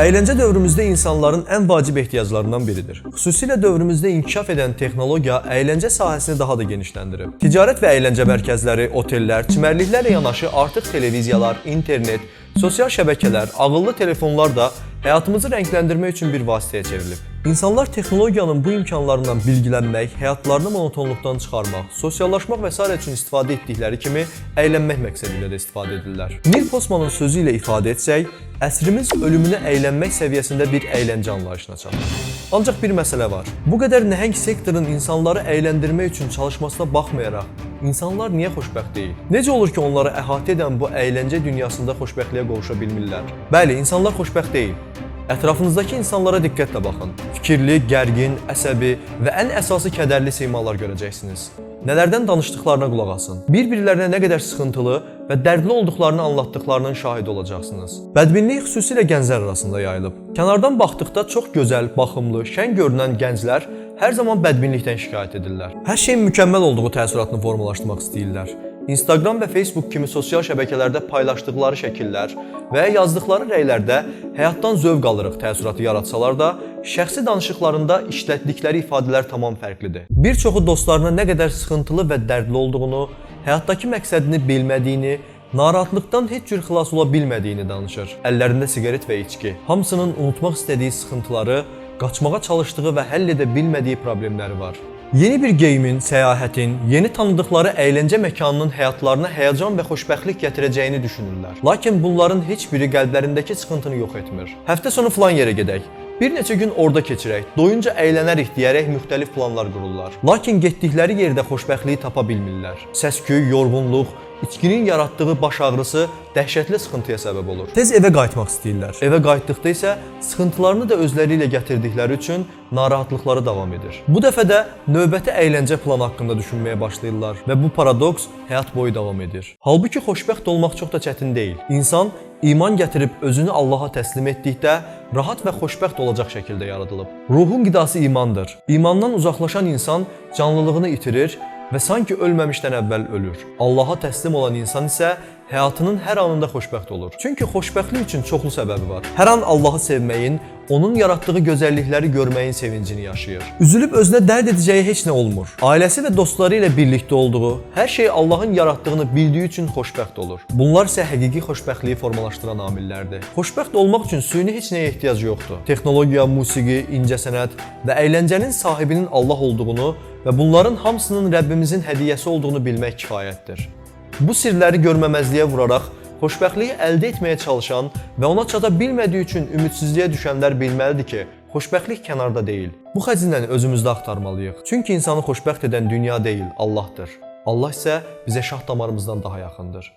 Əyləncə dövrümüzdə insanların ən vacib ehtiyaclarından biridir. Xüsusilə dövrümüzdə inkişaf edən texnologiya əyləncə sahəsini daha da genişləndirib. Ticarət və əyləncə mərkəzləri, otellər, çimərliklərlə yanaşı artıq televiziyalar, internet, sosial şəbəkələr, ağıllı telefonlar da həyatımızı rəngləndirmək üçün bir vasitəyə çevrilib. İnsanlar texnologiyanın bu imkanlarından bilgilənmək, həyatlarını monotonluqdan çıxarmaq, sosiallaşmaq və sairə üçün istifadə etdikləri kimi əylənmək məqsədi ilə də istifadə edirlər. Neil Postmanın sözü ilə ifadə etsək, əsrimiz ölümünə əylənmək səviyyəsində bir əyləncə anlayışına çatır. Ancaq bir məsələ var. Bu qədər nəhəng sektorun insanları əyləndirmək üçün çalışmasına baxmayaraq, insanlar niyə xoşbəxt deyil? Necə olur ki, onları əhatə edən bu əyləncə dünyasında xoşbəxtliyə qovuşa bilmirlər? Bəli, insanlar xoşbəxt deyil. Ətrafınızdakı insanlara diqqətlə baxın. Fikirli, gərgin, əsəbi və ən əsası kədərli simalar görəcəksiniz. Nələrdən danışdıqlarına qulaq asın. Bir-birlərinə nə qədər sıxıntılı və dərdli olduqlarını anlatdıqlarının şahidi olacaqsınız. Bədbinlik xüsusilə gənclər arasında yayılıb. Kənardan baxdıqda çox gözəl, baxımlı, şən görünən gənclər hər zaman bədbinlikdən şikayət edirlər. Hər şeyin mükəmməl olduğu təəssüratını formalaşdırmaq istəyirlər. Instagram və Facebook kimi sosial şəbəkələrdə paylaşdıqları şəkillər və ya yazdıqları rəylərdə həyatdan zövq alırıq təəssüratı yaratsalar da, şəxsi danışıqlarında işlətdikləri ifadələr tamam fərqlidir. Bir çoxu dostlarına nə qədər sıxıntılı və dərdli olduğunu, həyatdakı məqsədini bilmədiyini, narahatlıqdan heç cür xilas ola bilmədiyini danışır. Əllərində siqaret və içki. Hamısının unutmaq istədiyi sıxıntıları, qaçmağa çalışdığı və həll edə bilmədiyi problemləri var. Yeni bir geyimin, səyahətin, yeni tanıdıqları əyləncə məkanının həyatlarına həyəcan və xoşbəxtlik gətirəcəyini düşünürlər. Lakin bunların heç biri qəlblərindəki sıxıntını yox etmir. Həftə sonu filan yerə gedək. Bir neçə gün orada keçirək, doyunca əylənərik deyərək müxtəlif planlar qururlar. Lakin getdikləri yerdə xoşbəxtliyi tapa bilmirlər. Səs-küy, yorğunluq, içkinin yaratdığı baş ağrısı dəhşətli sıxıntıya səbəb olur. Tez evə qayıtmaq istəyirlər. Evə qayıtdıqda isə sıxıntılarını da özləri ilə gətirdikləri üçün narahatlıqları davam edir. Bu dəfə də növbəti əyləncə planı haqqında düşünməyə başlayırlar və bu paradoks həyat boyu davam edir. Halbuki xoşbəxt olmaq çox da çətin deyil. İnsan iman gətirib özünü Allaha təslim etdikdə rahat və xoşbəxt olacaq şəkildə yaradılıb. Ruhun qidası imandır. İmandan uzaqlaşan insan canlılığını itirir və sanki ölməmişdən əvvəl ölür. Allaha təslim olan insan isə həyatının hər anında xoşbəxt olur. Çünki xoşbəxtlik üçün çoxlu səbəbi var. Hər an Allahı sevməyin, onun yaratdığı gözəllikləri görməyin sevincini yaşayır. Üzülüb özünə dərd edəcəyi heç nə olmur. Ailəsi və dostları ilə birlikdə olduğu, hər şeyi Allahın yaratdığını bildiyi üçün xoşbəxt olur. Bunlar isə həqiqi xoşbəxtliyi formalaşdıran amillərdir. Xoşbəxt olmaq üçün süni heç nəyə ehtiyac yoxdur. Texnologiya, musiqi, incəsənət və əyləncənin sahibinin Allah olduğunu və bunların hamısının Rəbbimizin hədiyyəsi olduğunu bilmək kifayətdir. Bu sirləri görməməzliyə vuraraq xoşbəxtliyi əldə etməyə çalışan və ona çata bilmədiyi üçün ümidsizliyə düşənlər bilməlidir ki, xoşbəxtlik kənarda deyil. Bu xəzinəni özümüzdə axtarmalıyıq. Çünki insanı xoşbəxt edən dünya deyil, Allahdır. Allah isə bizə şah damarımızdan daha yaxındır.